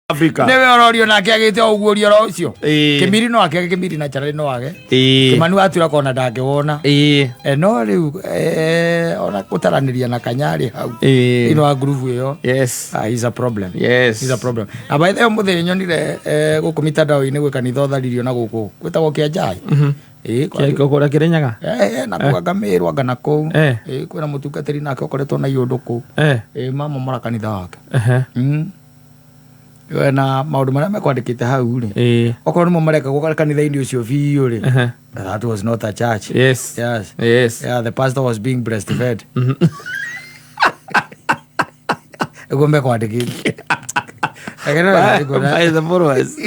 Africa. Nĩwe ũrorio nake agĩte o ũguo ũrio ũcio. Ĩĩ. Kĩmiri no akĩage, kĩmiri na cararĩ no age. Ĩĩ. Kĩmanu atura kona ndangĩwona. Ĩĩ. No rĩu ona gũtaranĩria na kanyarĩ hau Ĩĩ. thĩinĩ wa ngurubu ĩyo. Yes. Ah, is a problem. Yes. Is a problem. Na by the way, mũthĩ nyonire gũkũ mitandao-inĩ gwĩ kanitha ũtharirio na gũkũ gwĩtagwo Kĩanjai. Ĩĩ, Kũrĩa Kĩrĩnyaga. Na kũu anga Mĩrũ anga na kũu. Ĩĩ, kwĩna mũtungatĩri nake ũkoretwo na iũndũ kũu. Ĩĩ, mamomora kanitha wake. We na maũndũ marĩa mekwandĩkĩte hau rĩ, okorwo nĩmo marekagwo kanitha-inĩ ũcio biũ rĩ, that was not a church. Yes. Yeah, the pastor was being breastfed. Nĩguo mekwandĩkĩte. By the followers.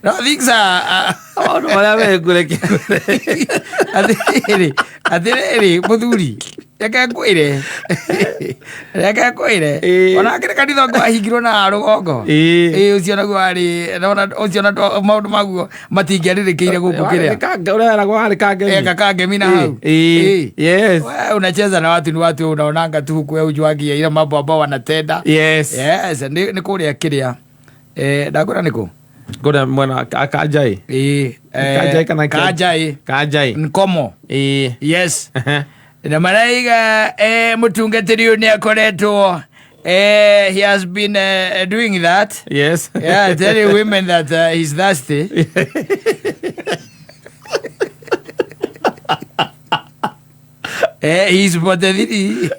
No, things are Maũndũ marĩa mekũreke. Atĩrĩrĩ, atĩrĩrĩ, mũthuri, reke ngwĩre, reke ngwĩre. Ona akĩrĩ kanitha ũngĩ wahingirwo na rũgongo. Ĩĩ, ũcio naguo warĩ ona ũcio na maũndũ maguo matingĩarĩrĩkĩire gũkũ kĩrĩa. Ũrĩa weragwo warĩ Kangemi. Eka Kangemi na hau. Ĩĩ. Yes. Wewe unacheza na watu, ni watu unaonanga tu huku wewe ujuangi ile mambo ambao wanatenda. Yes, nĩ kũrĩa kĩrĩa. Ndakwĩra nĩ kũ? Kũrĩa mwena Kanjai. Ĩĩ. Kanjai kana Kanjai. Kanjai. Nkomo. Ĩĩ. Yes. Na maraiga mũtungatĩri ũyũ nĩ akoretwo he has been doing that. Yeah, telling women that he's thirsty. He's 43.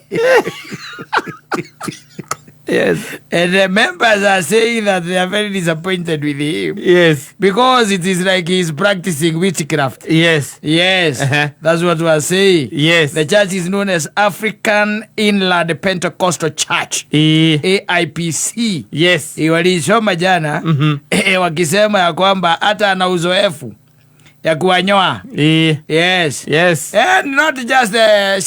And the members are saying that they are very disappointed with him. Because it is like he's practicing witchcraft. Yes. That's what we are saying. The church is known as African Inland Pentecostal Church. AIPC. Walisoma jana wakisema ya kwamba hata ana uzoefu ya kuwanyoa. Yes. And not just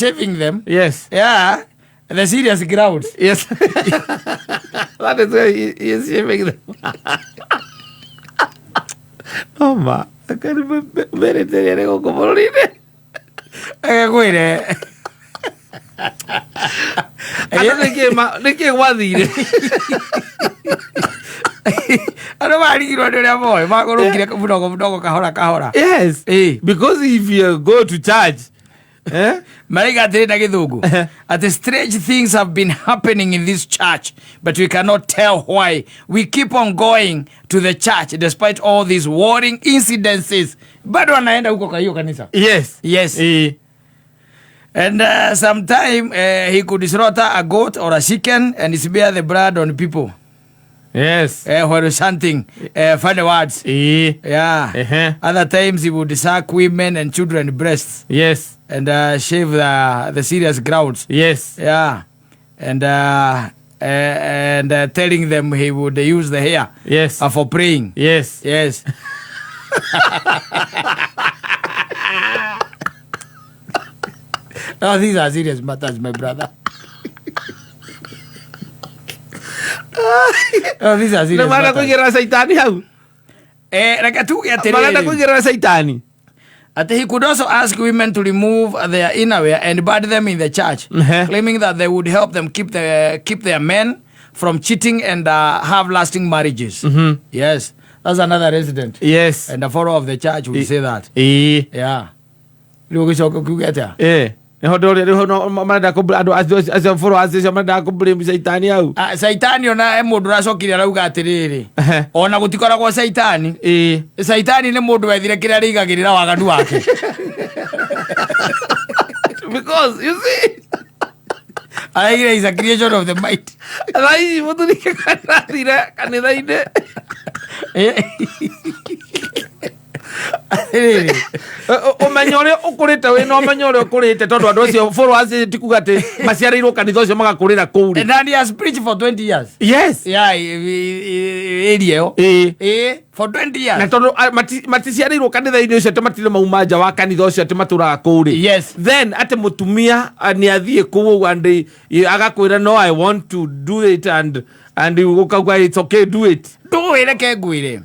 shaving them. Yeah. The serious ground. Yes. That is where he is shaving them. No ma. Akari merete rĩrĩ gũkũ bũrũri-inĩ. Agĩkwĩre. Andũ nĩkĩ gwathire? Andũ marigirwo nĩ ũrĩa moĩ magũrũkire mdogo mdogo, kahora kahora. Because if you go to church, eh? Maraiga atĩrĩ na gĩthũngũ atĩ strange things have been happening in this church, but we cannot tell why we keep on going to the church despite all these worrying incidences. Bado anaenda huko kwa hiyo kanisa. And sometime he could slaughter a goat or a chicken and smear the blood on people while chanting funny words. Yeah. Other times he would suck women and children breasts and shave the serious grounds. Yeah. And telling them he would use the hair for praying. Yes. Oh, these are serious matters, my brother. Oh, these are Nĩ serious marenda matters. kũigĩrĩra caitani hau. Reke tuge Marenda atĩrĩrĩ. kũigĩrĩra caitani. Ati he could also ask women to remove their innerwear and burn them in the church, claiming that they would help them keep their men from cheating and have lasting marriages. Yes, that's another resident. And a follower of the church would say that. Yeah. Rĩu ũgĩcoka ũkiuge atĩa? Nĩho ndũrĩ rĩu no marenda andũ acio followers acio marenda kũ-blame caitani hau. Ah, caitani ona he mũndũ ũracokire arauga atĩrĩrĩ, ona gũtikoragwo caitani. Caitani nĩ mũndũ wethire kĩrĩa arĩigagĩrĩra waganu wake. Because you see, Araigire is a creation of the mind. Thaa ici mũthuri kanathire kanitha-inĩ. Atĩrĩrĩ. Ũmenyo ũrĩa ũkũrĩte wĩna ũmenyo ũrĩa ũkũrĩte tondũ andũ acio followers ti kuga atĩ maciarĩirwo kanitha ũcio magakũrĩra kũu rĩ. And he has preached for 20 years. Yeah, area ĩyo. Ĩĩ, for 20 years. Na tondũ maticiarĩirwo kanitha-inĩ ũcio atĩ matirĩ mauma nja wa kanitha ũcio atĩ matũraga kũu rĩ. Then atĩ mũtumia nĩ athiĩ kũu and agakwĩra, "No, I want to do it," and ũkauga, "It's okay, do it." Ndũĩ, reke ngwĩre,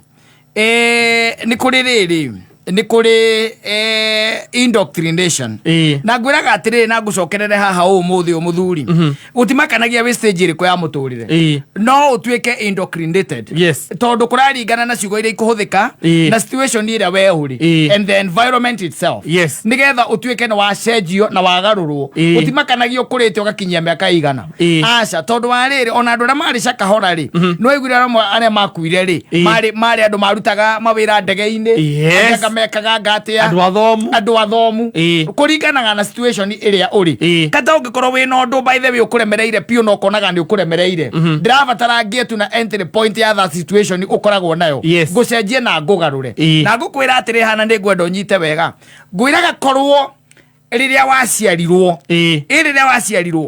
nĩ kũrĩ rĩrĩ. Nĩ kũrĩ indoctrination. Na ngwĩraga atĩrĩrĩ, na ngũcokerere haha ũmũthĩ ũyũ, mũthuri, gũtimakanagia wĩ stage ĩrĩkũ ya mũtũrĩre, no ũtuĩke indoctrinated, tondũ kũraringana na ciugo iria ikũhũthĩka na situation ĩrĩa we ũrĩ and the environment itself, nĩgetha ũtuĩke nĩ wacenjio na wagarũrwo. Ũtimakanagia ũkũrĩte ũgakinyia mĩaka igana. Aca, tondũ wa rĩrĩ, ona andũ arĩa marĩ cakahora rĩ, nĩ waiguire amwe arĩa makuire rĩ, marĩ andũ marutaga mawĩra ndege-inĩ, angĩ anga mekaga ngatĩa. Andũ athomu. Andũ athomu. Kũringanaga na situation ĩrĩa ũrĩ. Kata ũngĩkorwo wĩna ũndũ, by the way, ũkũremereire biũ na ũkonaga nĩ ũkũremereire, ndĩrabatara ngĩe tu na entry point ya that situation ũkoragwo nayo, ngũcenjie na ngũgarũre. Na ngũkwĩra atĩrĩ, hana nĩ ngwenda ũnyite wega, ngwĩraga korwo rĩrĩa waciarirwo, ĩ rĩrĩa waciarirwo,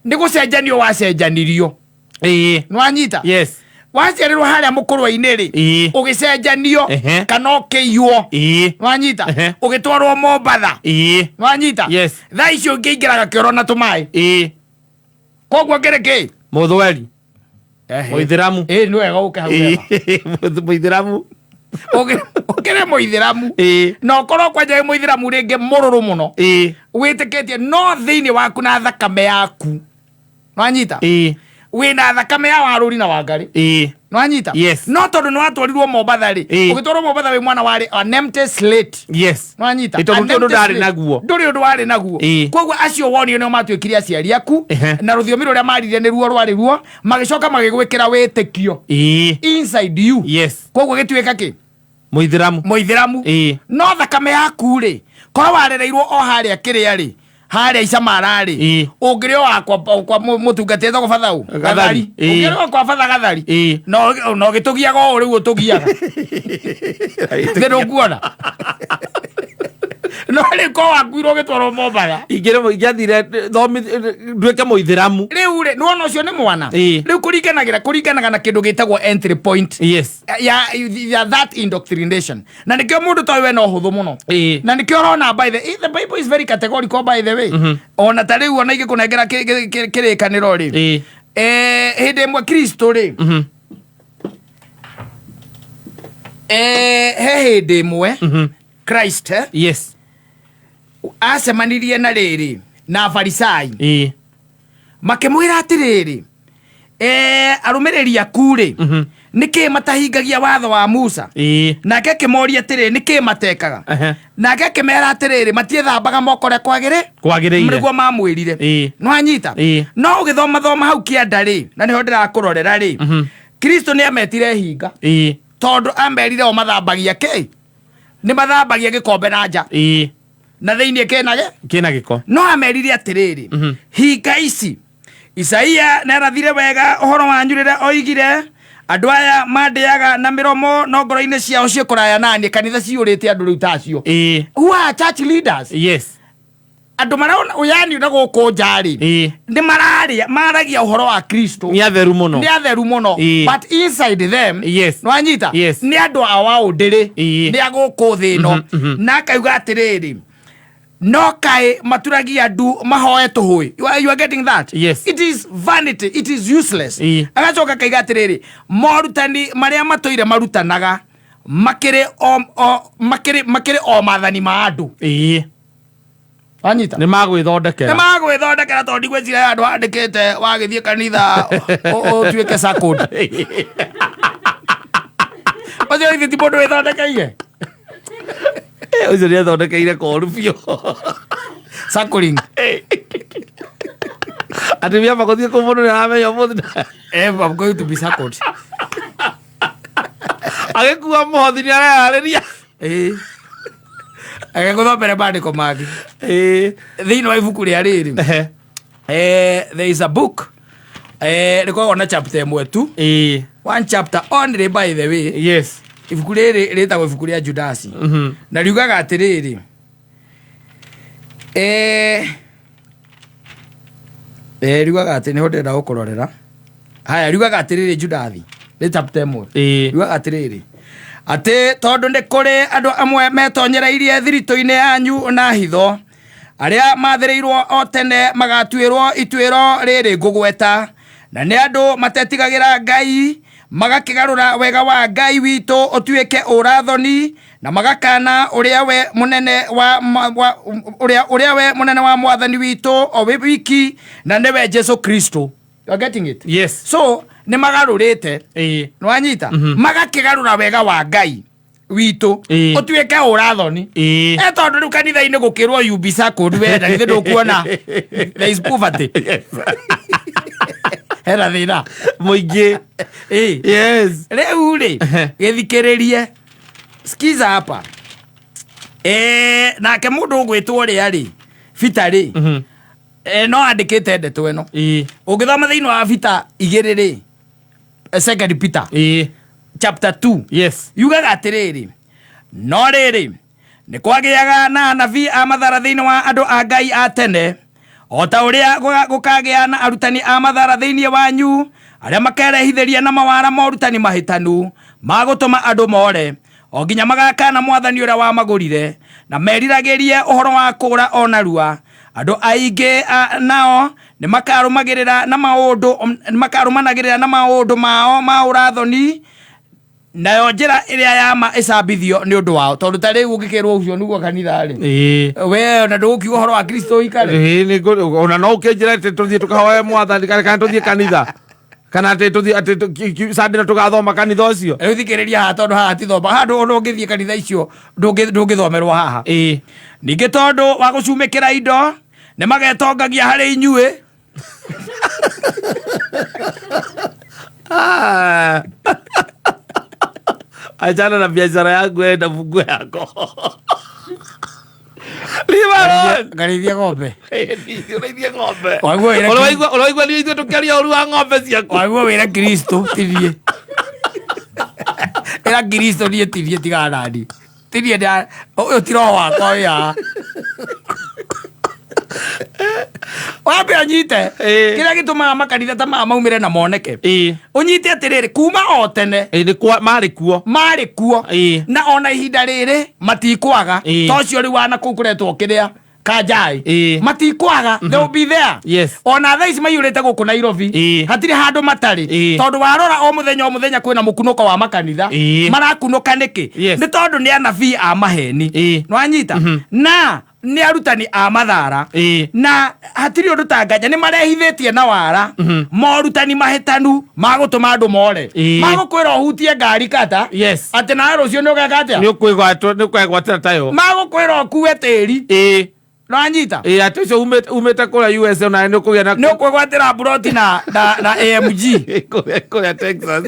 nĩ gũcenjanio wacenjanirio. Nĩwanyita? Yes. Waciarirwo harĩa mũkũrwa-inĩ rĩ, ũgĩcenjanio kana ũkĩiywo. Nĩwanyita? Ũgĩtwarwo Mombatha. Nĩwanyita? Yes. Thaa icio ũngĩingĩraga kĩoro na tũmaĩ. Koguo kĩrĩ kĩ? Mũthweri. Mũithĩramu. Ĩ, nĩ wega ũke hau wega. Mũithĩramu. Ũkĩrĩ mũithĩramu, na ũkorwo kwanja wĩ mũithĩramu rĩngĩ mũrũrũ mũno, wĩtĩkĩtie, no thĩinĩ waku na thakame yaku, nwanyita, wĩna thakame ya Warũri na Wangarĩ. Nwanyita? Yes. No tondũ nĩ watwarirwo Mombatha rĩ, ũgĩtwarwo Mombatha wĩ mwana warĩ an empty slate. Nwanyita? Ĩ, tondũ An ndũrĩ ũndũ empty ndarĩ slate. naguo. Ndũrĩ ũndũ warĩ naguo. Koguo acio wonio nĩo matuĩkire aciari aku, na rũthiomi rũrĩa marire nĩruo rwarĩ ruo, magĩcoka magĩgwĩkĩra wĩtĩkio inside you. Koguo gĩtuĩka kĩ? Mũithĩramu. Mũithĩramu. No thakame yaku rĩ, korwo warereirwo o harĩa kĩrĩa rĩ, harĩa Icamara rĩ, ũngĩrĩ o wakwa kwa mũtungati etagwo batha ũ? Gathari. Gathari. Ũngĩrĩ o kwa batha Gathari, no ũgĩtũgiaga o rĩu ũtũgiaga thĩ, ndũkuona, no rĩ ko wakuirwo ũgĩtwarwo Mombatha. Ingĩathire thomi nduĩke mũithĩramu. Rĩu rĩ, nĩwona ũcio nĩ mwana. Rĩu kũringanaga na kĩndũ gĩtagwo entry point ya that indoctrination, na nĩkĩo mũndũ toĩ we no hũthũ mũno. Na nĩkĩo ũrona, by the Bible is very categorical, by the way. Ona ta rĩu, ona ingĩkũnengera kĩrĩkanĩro rĩ, hĩndĩ ĩmwe Kristo rĩ, he hĩndĩ ĩmwe Christ, acemanirie na rĩrĩ na Farisai, makĩmwĩra atĩrĩrĩ, arũmĩrĩri aku rĩ, nĩkĩ matahingagia watho wa Musa? Nake akĩmoria atĩrĩrĩ, nĩkĩ matekaga? Nake akĩmera atĩrĩrĩ, matiĩthambaga moko ũrĩa kwagĩrĩ Kwagĩrĩire. Nĩguo mamwĩrire. Nĩwanyita? Ĩĩ. No ũgĩthoma thoma hau kĩanda rĩ, na nĩho ndĩrakũrorera rĩ, Kristo nĩ ametire hinga, tondũ amerire o mathambagia kĩ? Nĩ mathambagia gĩkombe na nja, na thĩinĩ kĩnage Kĩna gĩko. No amerire atĩrĩrĩ, hinga ici, Isaia nĩarathire wega ũhoro wanyu rĩrĩa oigire, 'Andũ aya mandĩaga na mĩromo, no ngoro-inĩ ciao ciĩ kũraya naniĩ.' Kanitha ciyũrĩte andũ rĩu tacio, who are church leaders, andũ marona yani na gũkũ nja rĩ, nĩ mararĩa maragia ũhoro wa Kristo, Nĩ atheru mũno. Nĩ atheru mũno, but inside them, nĩwanyita, nĩ andũ a waũndĩrĩ, nĩ a gũkũ thĩ ĩno. Na akauga atĩrĩrĩ, no kaĩ maturagia ndu mahoe tũhũĩ. You are getting that? Yes. It is vanity, it is useless. Agacoka akaiga atĩrĩrĩ, morutani marĩa matũire marutanaga makĩrĩ o maathani ma andũ. Wanyita? Nĩ magwĩthondekera. Nĩ magwĩthondekera, tondũ ndigwĩciria andũ andĩkĩte wagĩthiĩ kanitha ũtuĩke sacod ũcio. Ithe ti mũndũ wĩthondekeire. Ũcio nĩ athondekeire koru biũ. Suckling. Atĩ mĩamba gũthiĩ kũ mũndũ nĩ aramenya ũmũthĩ I'm going to be suckled. Agĩkua mũhothi nĩ areyarĩria. Agĩgũthomere maandĩko mangĩ thĩinĩ wa ibuku rĩa rĩrĩ. There is a book, rĩkoragwo na chapter ĩmwe tu, one chapter only, by the way. Ibuku rĩrĩ rĩtagwo ibuku rĩa Judasi, na riugaga atĩrĩrĩ, riugaga atĩ, nĩho ndĩrenda gũkũrorera haya, riugaga atĩrĩrĩ, Judathi nĩ chapter ĩmwe. Riugaga atĩrĩrĩ, atĩ tondũ nĩ kũrĩ andũ amwe metonyereirie thiritũ-inĩ yanyu na hitho, arĩa mathĩrĩirwo o tene magatuĩrwo ituĩro rĩrĩ ngũgweta, na nĩ andũ matetigagĩra Ngai. Magakĩgarũra wega wa Ngai witũ ũtuĩke ũrathoni, na magakana ũrĩa we mũnene wa, wa ũrĩa we mũnene wa mwathani witũ o we wiki, na nĩwe Jesu Kristo. You are getting it? Yes. So nĩ magarũrĩte. Nĩwanyita? Magakĩgarũra wega wa Ngai witũ ũtuĩke ũrathoni. Tondũ rĩu kanitha-inĩ gũkĩrwo you be suckled, wenda githĩ ndũkuona there is poverty. Hena thĩna mũingĩ. Yes. Rĩu rĩ, gĩthikĩrĩrie, skiza hapa. Nake mũndũ ũgwĩtwo ũrĩa rĩ, Peter rĩ, no andĩkĩte ndeto ĩno. Ũngĩthoma thĩinĩ wa Peter 2 rĩ, Second Peter chapter 2. Yes. Yugaga atĩrĩrĩ, no rĩrĩ, nĩ kwagĩaga na anabii a mathara thĩinĩ wa andũ a Ngai a tene, o ta ũrĩa gũkagĩa na arutani a mathara thĩinĩ wanyu, arĩa makerehithĩria na mawara morutani mahĩtanu ma gũtũma andũ more, o nginya magakana mwathani ũrĩa wamagũrire, na meriragĩrie ũhoro wa kũũra o narua. Andũ aingĩ nao nĩ makarũmagĩrĩra na maũndũ, nĩ makarũmanagĩrĩra na maũndũ mao ma ũrathoni, nayo njĩra ĩrĩa ya ma ĩcambithio nĩ ũndũ wao. Tondũ ta rĩu ũngĩkĩrwo ũcio nĩguo kanitha rĩ, we ona ndũgũkiuga ũhoro wa Kristo ũikare. Ona no ũkĩnjĩra atĩ tũthiĩ tũkahoe mwathani kana tũthiĩ kanitha, kana atĩ tũthiĩ atĩ Sunday tũgathoma kanitha ũcio. Rĩu thikĩrĩria haha, tondũ haha tithoma handũ ona ũngĩthiĩ kanitha icio ndũngĩthomerwo haha. Ningĩ tondũ wa gũcumĩkĩra indo nĩ magetongagia harĩ inyuĩ. Achana na biashara yangu, enda fungue yako. Leave alone. Ngarĩithia ng'ombe. Ũrĩithie ng'ombe. Waigua wĩra Ũraigua nĩ ithuĩ tũkĩaria ũru wa ng'ombe ciaku. Waigua wĩra Kristo tirie. Ĩra Kristo niĩ tirie, tigana nani. Tirie ũyũ ti roho wakwa wĩ haha. Wambe ũnyite kĩrĩa gĩtũmaga makanitha ta maya maumĩre na moneke. Ũnyite atĩrĩrĩ, kuma o tene Nĩ marĩ kuo. Marĩ kuo. Na ona ihinda rĩrĩ matikwaga. Ta ũcio rĩu wana kũu kũretwo kĩrĩa Kanjai. Matikwaga, they will be there. Yes. Ona thaa ici maiyũrĩte gũkũ Nairobi. Hatirĩ handũ matarĩ. Tondũ warora o mũthenya o mũthenya kwĩna mũkunũko wa makanitha. Marakunũka nĩkĩ? Yes. Nĩ tondũ nĩ anabii a maheni. Nĩwanyita? Na nĩ arutani a mathara. Na hatirĩ ũndũ ta nganja nĩ marehithĩtie na wara morutani mahĩtanu ma gũtũma andũ more. Magũkwĩra ũhutie ngari kata. Yes. Atĩ nawe rũciũ nĩ ũgeka atĩa? Nĩ ũkwĩgwatwo, nĩ ũkwegwatĩra tayo. Magũkwĩra ũkue tĩri. Nĩwanyita? Atĩ ũcio umĩte kũrĩa USA nawe nĩ ũkũgĩa na Nĩ ũkwĩgwatĩra mburoti na AMG. Kũrĩa Texas.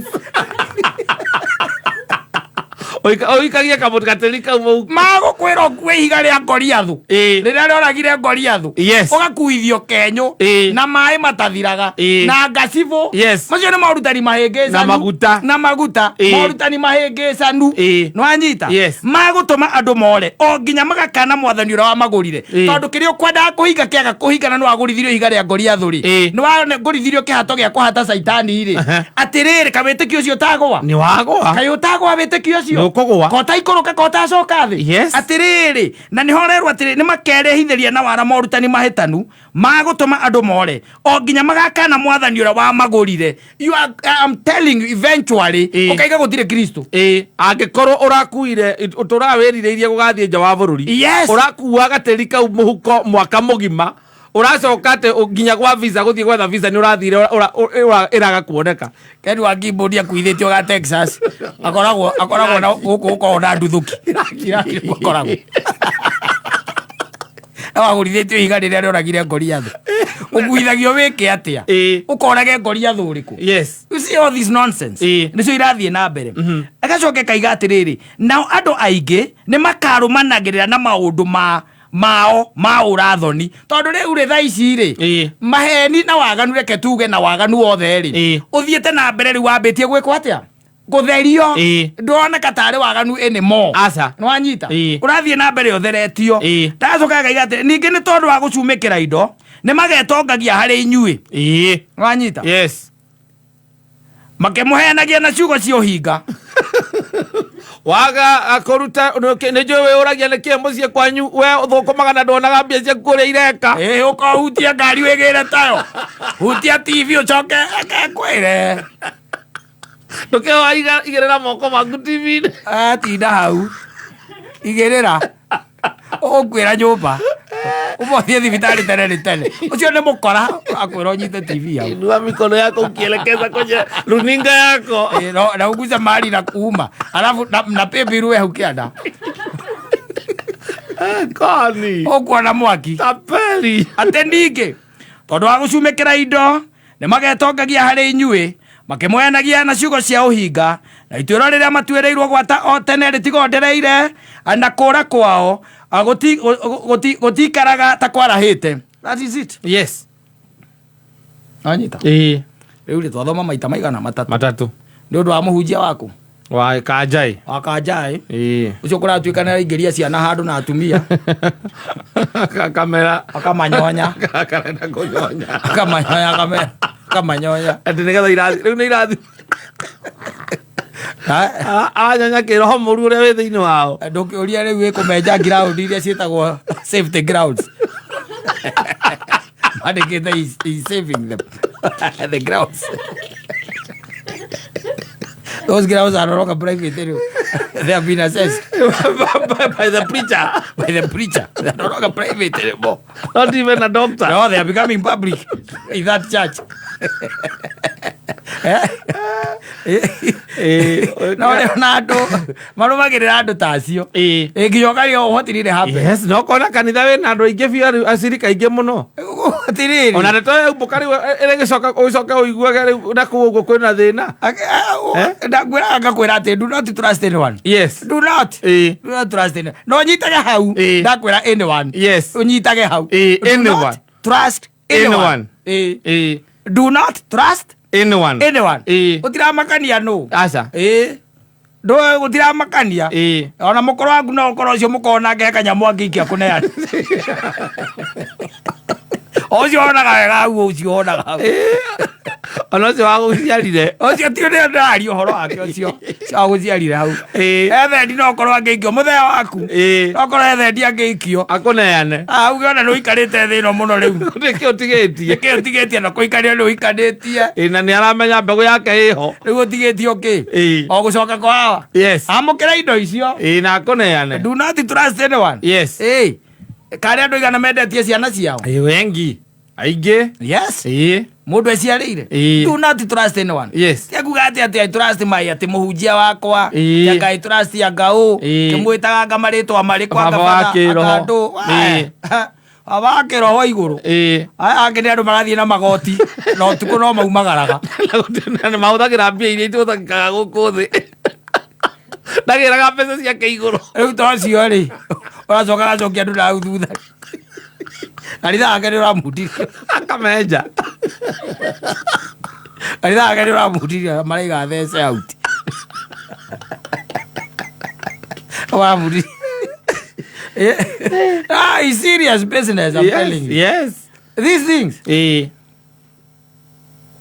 Ũikagie kamũtĩ gatĩri kau mũhuko. Magũkwĩra ũkue ihiga rĩa Goliathũ. Rĩrĩa rĩoragire Goliathũ. Yes. Ũgakuithio kenyũ. Na maĩ matathiraga. Na ngacibũ. Yes. Macio nĩ morutani mahĩngĩcanu. Na maguta. Na maguta. Morutani mahĩngĩcanu. Nĩwanyita? Yes. Magũtũma andũ more o nginya magakana mwathani ũrĩa wamagũrire. Tondũ kĩrĩa ũkwendaga kũhinga kĩaga kũhinga na nĩwagũrithirio ihiga rĩa Goliathũ rĩ. Nĩwagũrithirio kĩhato gĩa kũhata caitani rĩ. Atĩrĩrĩ, kawĩtĩkio ũcio ũtagũa? Nĩ wagũa. Kaĩ ũtagũa wĩtĩkio ũcio? Nĩ ũkũgũa. Kota ikũrũka, kota acoka thĩ. Yes. Atĩrĩrĩ, na nĩho ũrerwo atĩrĩ, nĩ makerehithĩria na wara morutani mahĩtanu ma gũtũma andũ more o nginya magakana mwathani ũrĩa wamagũrire. You are, I'm telling you, eventually ũkaiga gũtirĩ Kristo. Angĩkorwo ũrakuire ũtũraga wĩrirĩirie gũgathiĩ nja wa bũrũri. Yes. Ũrakua gatĩri kau mũhuko mwaka mũgima, ũracoka atĩ nginya gwa visa, gũthiĩ gwetha visa nĩ ũrathire ĩraga kuoneka. Ken wa Keyboard akuithĩtio ga Texas, akoragwo na gũkũ gũkoragwo na nduthũki. Iraki akoragwo wagũrithĩtio ihiga rĩrĩa rĩoragire Goliathũ. Ũkuithagio wĩke atĩa? Ũkorage Goliathũ ũrĩkũ? Yes. You see all this nonsense? Nĩcio irathiĩ na mbere. Agacoke kaiga atĩrĩrĩ, nao andũ aingĩ nĩ makarũmanagĩrĩra na maũndũ mao ma ũrathoni, tondũ rĩu rĩ thaa ici rĩ, maheni na waganu, reke tuge na waganu wothe rĩ, ũthiĩte na mbere rĩu wambĩtie gwĩkwo atĩa? Gũtherio. Ndũroneka tarĩ waganu anymore. Aca. Nĩwanyita? Ũrathiĩ na mbere ũtheretio. Ndacoka ngaiga atĩ ningĩ nĩ tondũ wa gũcumĩkĩra indo nĩ magetongagia harĩ inyuĩ. Nĩwanyita? Yes. Makĩmũheanagia na ciugo cia ũhinga. Waga kũruta nĩ njũĩ wĩyũragia nĩkĩ mũciĩ kwanyu we ũthũkũmaga na nduonaga mbia ciaku ũrĩa ireka. Ũka hutia ngari wĩgĩre tayo, hutia TV ũcoke kwĩre. Ndũkĩoa igĩrĩra moko maku TV-inĩ. Atinda hau igĩrĩra ũgũkuĩra nyũmba ũmothiĩ thibitarĩ tene nĩ tene ũcio nĩ mũkora akwĩra ũnyite TV hau. Inua mikono yako ukielekeza kwenye runinga yako. Eh, na uguze mahali na kuuma alafu na pĩmbi ruwe hau kĩanda. Kani ũkuona mwaki. Tapeli. Atĩ ningĩ tondũ wa gũcumĩkĩra indo nĩ magetongagia harĩ inyuĩ makĩmwenagia na ciugo cia ũhinga na ituĩro rĩrĩa matuĩrĩirwo gwata o tene rĩtigondereire na kũra kwao gũtikaraga ta kwarahĩte. That is it. Yes. Anyita. Ĩĩ. Rĩu rĩ twathoma maita maigana? Matatũ. Matatũ. Nĩ ũndũ wa mũhunjia waku. Wa kanjai. Wa kanjai. Ĩĩ. Ũcio kũratuĩka nĩ araingĩria ciana handũ na atumia. Kamera. Akamanyonya. Karenda kũnyonya. Akamanyonya kamera akamanyonya. Atĩ nĩgetha irathi rĩu nĩ irathi. Aranyonya kĩroho mũru ũrĩa wĩ thĩinĩ wao. Ndũkĩũria rĩu ĩkũmenja ground iria ciĩtagwo safety grounds mandĩkĩte is saving them, the grounds. Those grounds are no longer private anymore. They have been assessed by the preacher. By the preacher. They are no longer private anymore. Not even a doctor. No, they are becoming public in that church. No rĩu na andũ marũmagĩrĩra andũ ta acio. Ĩĩ. Ĩ, nginya ũkaria what really happened. Yes, no kona kanitha wĩna andũ aingĩ biũ acirika aingĩ mũno. Atĩrĩrĩ. Ona ndeto yaumbũka rĩu ĩrĩgĩcoka ũcoke ũiguage rĩu na kũu ũguo kwĩna thĩna. Ndakwĩraga ngakwĩra atĩ do not trust anyone. Yes. Do not. Ĩĩ. Do not trust anyone. No ũnyitage hau. Ĩĩ. Ndakwĩra anyone. Yes. Ũnyitage hau. Ĩĩ, Do not anyone. trust anyone. Anyone. Ĩĩ. Ĩĩ. Do not trust Anyone. anyone. Ĩĩ. Ũtiramakania nũ. Aca. Ĩĩ. Ndũĩ gũtiramakania. Ĩĩ. Ona mũkũrũ waku no ũkorwo ũcio mũkorwo nake he kanyamũ angĩikia kũneana. Ũcio wonaga wega hau, ũcio wonaga hau. Ona ũcio wagũciarire. Ũcio ti ũrĩa ndĩraria ũhoro wake, ũcio ũcio wagũciarire hau. Ĩĩ. Ethendi no ũkorwo angĩikio mũthenya waku. Ĩĩ. No ũkorwo ethendi angĩikio. Akũneane. Auge ona nĩ ũikarĩte thĩ ĩno mũno rĩu. Nĩkĩ ũtigĩtie? Nĩkĩ ũtigĩtie na kũikarĩa nĩ ũikanĩtie. Ĩĩ, na nĩ aramenya mbegũ yake ĩho. Rĩu ũtigĩtie ũkĩ? Ĩĩ. O gũcoka kwa hawa. Yes. Amũkĩra indo icio. Ĩĩ, na akũneane. Do not trust anyone. Yes. Ĩĩ. Karĩa andũ igana mendetie ciana ciao. Ĩĩ, wengi aingĩ. Yes. Ĩĩ. Mũndũ eciarĩire. Ĩĩ. Do not trust anyone. Yes. Ti kuga atĩ I trust my atĩ mũhunjia wakwa. Ĩĩ. Anga I trust anga ũ. Ĩĩ. Kĩmwĩtaga anga marĩtwa marĩkũ anga Baba wa batha, kĩroho. anga ndũ. Ĩĩ. Baba wa kĩroho igũrũ. Ĩĩ. Aya angĩ nĩ andũ marathiĩ na magoti na ũtukũ no maumagaraga. Na nĩ mahũthagĩra mbia iria itũthangikaga gũkũ thĩ, ndagĩraga mbeca ciake igũrũ. Rĩu ta ũcio rĩ ũracoka agacokia andũ na hau thutha kanitha wake nĩ ũramutiria. Akamenja. Kanitha wake nĩ ũramutiria maraiga thece out ũramutiria. Ah, it's serious business, I'm telling you. Yes. These things. Ĩĩ.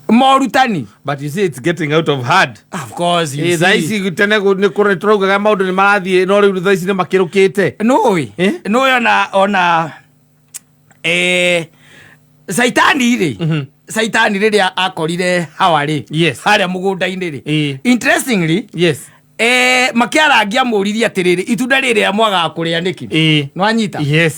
Morutani. But you see it's getting out of hand. Of course you Ĩĩ, thaa see. ici tene nĩ kũrĩ tũraugaga maũndũ nĩ marathiĩ no rĩu thaa ici nĩ makĩrũkĩte. Nũĩ. Eh? Nũĩ ona saitani rĩ, saitani rĩrĩa akorire Hawa rĩ harĩa mũgũnda-inĩ rĩ, interestingly, makĩarangia mũririe atĩrĩrĩ, itunda rĩrĩa mwagaga kũrĩa nĩkĩ? Nĩwanyita? Yes.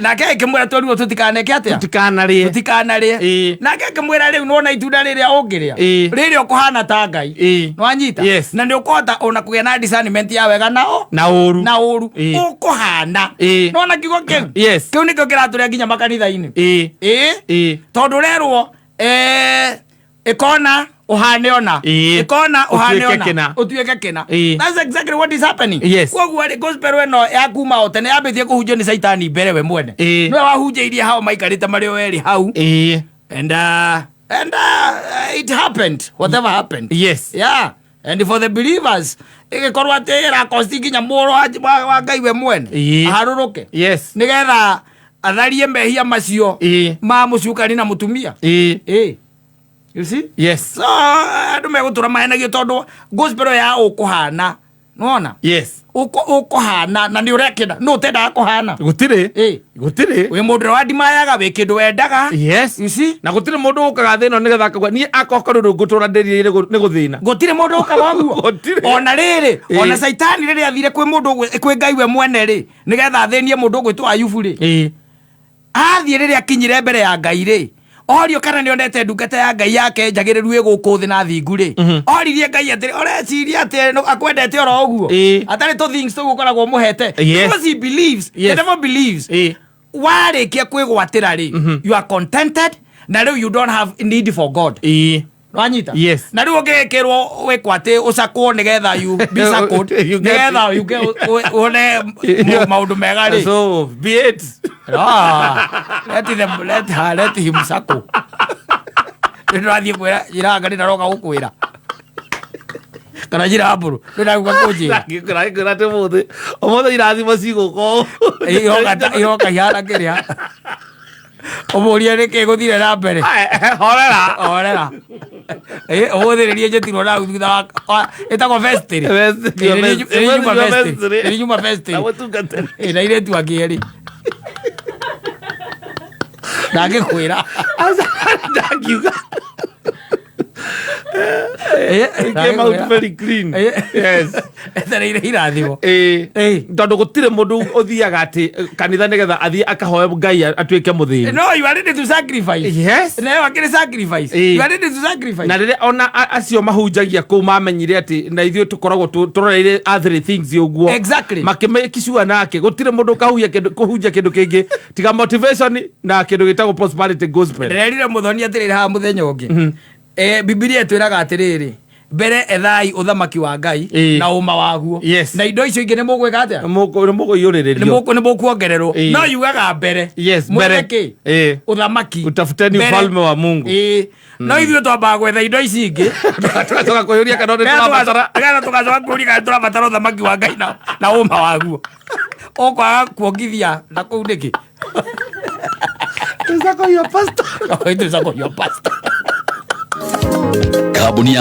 Nake akĩmwĩra twerirwo tũtikaneke atĩa? Tũtikanarĩe. Tũtikanarĩe. Nake akĩmwĩra rĩu nĩwona itunda rĩrĩa ũngĩrĩa, rĩrĩa ũkũhana ta Ngai. Nĩwanyita? Yes. Na nĩ ũkũhota ona kũgĩa na discernment ya wega nao na ũru. Na ũru. Ũkũhana. Nĩwona kiugo kĩu? Yes. Kĩu nĩkĩo kĩratũrĩa nginya makanitha-inĩ. Ĩĩ. Ĩĩ. Tondũ ũrerwo ĩkona ũhane ona ĩkona ũhane Ũtuĩke ona kĩna. Ũtuĩke kĩna. That's exactly what is happening. Koguo rĩ gospel ĩno ya kuma o tene yambĩtie kũhunjio nĩ saitani mbere we mwene. Nĩwe wahunjĩirie hao maikarĩte marĩ o erĩ hau. And it happened whatever happened. Yeah, and for the believers ĩgĩkorwo atĩ ĩrakosti nginya mũrũ wa Ngai we mwene aharũrũke nĩgetha atharie mehia macio ma mũcukani na mũtumia. Ĩĩ. You see? Yes. So andũ megũtũra mahenagio tondũ gospel ya ũkũhana. Nona. Yes. Uko ũkũhana na nĩ ũrekena no ũtendaga kũhana. Gũtirĩ. Ĩ. Gũtirĩ. Wĩ mũndũ ũrĩa wandimayaga, wĩ kĩndũ wendaga. Yes. You see? Na gũtirĩ mũndũ ũkaga thĩ ĩno nĩgetha akauga niĩ akorwo rĩu ngũtũra ndĩrirĩire nĩ gũthĩna. Gũtirĩ mũndũ ũkaga ũguo. Gũtirĩ. Ona rĩrĩ, ona Caitani rĩrĩa athire kwĩ mũndũ kwĩ Ngai we mwene rĩ, nĩgetha athĩnie mũndũ ũgwĩtwo Ayubu rĩ, athiĩ rĩrĩa akinyire mbere ya Ngai rĩ, orio kana nĩ onete ndungata ya Ngai yake njagĩrĩru ĩ gũkũ thĩ na thingu rĩ, oririe Ngai atĩrĩ, ũreciria atĩ akwendete oro ũguo atarĩ tũ things tũu ũkoragwo mũhete? Because he believes, the devil believes, warĩkia kwĩgwatĩra rĩ, you are contented na rĩu you don't have need for God. Wanyita? Yes. Na rĩu ũngĩkĩrwo wĩkwo atĩ ũcakwo nĩgetha you be sackled, You get nĩgetha you get wone maũndũ mega rĩ. So be it. Ah, let them, let her, let him sako. Nĩ ndĩrathiĩ kwĩra njĩra anga ndĩraroka gũkwĩra kana njĩra mbũrũ ndĩraguka kũnjĩra. Ngĩkwĩra atĩ ũmũthĩ irathimo cigũka. Iroka ihana kĩrĩa ũmũrie nĩkĩ gũthire na mbere. Horera. Horera. Ũmũthĩ rĩria njĩtirwo na thutha wa ĩtagwo vestry. Vestry, Ĩrĩ nyuma vestry. Vestry. Ĩrĩ nyuma vestry. Na mũtungatĩri. Na airĩtu angĩ erĩ ndangĩkwĩra. Ndakiuga. It came out very clean. Yes. Etereire irathimo. Tondũ gũtirĩ mũndũ ũthiaga atĩ kanitha nĩgetha athiĩ akahoe Ngai atuĩke mũthĩni. No, you are ready to sacrifice. Yes. Nayo akĩrĩ sacrifice. You are ready to sacrifice. Na rĩrĩa ona acio mahunjagia kũu mamenyire atĩ na ithuĩ tũkoragwo tũroreire earthly things ũguo, makĩmekicua nake gũtirĩ mũndũ ũkahuia kĩndũ kũhunjia kĩndũ kĩngĩ tiga motivation na kĩndũ gĩtagwo prosperity gospel. Ndĩrerire mũthoni atĩrĩrĩ haha mũthenya ũngĩ, Bibilia ĩtwĩraga atĩrĩrĩ, mbere ethai ũthamaki wa Ngai na ũma waguo, na indo icio ingĩ nĩ mũgwĩka atĩa? Nĩ mũkũiyũrĩrĩrio. Nĩ mũkuongererwo. No yugaga mbere. Yes, mwethe mbere. kĩ? Ũthamaki. Utafuteni Mbere. ufalme wa Mungu. No ithuĩ twambaga gwetha indo ici ingĩ. Tũgacoka kwĩyũria kana nĩ tũrabatara. Nĩgetha tũgacoka kũria kana tũrabatara ũthamaki wa Ngai na ũma waguo. Ũkwaga kuongithia na kũu nĩkĩ? Tũcako your pastor. Tũcako your pastor. Kambuni ya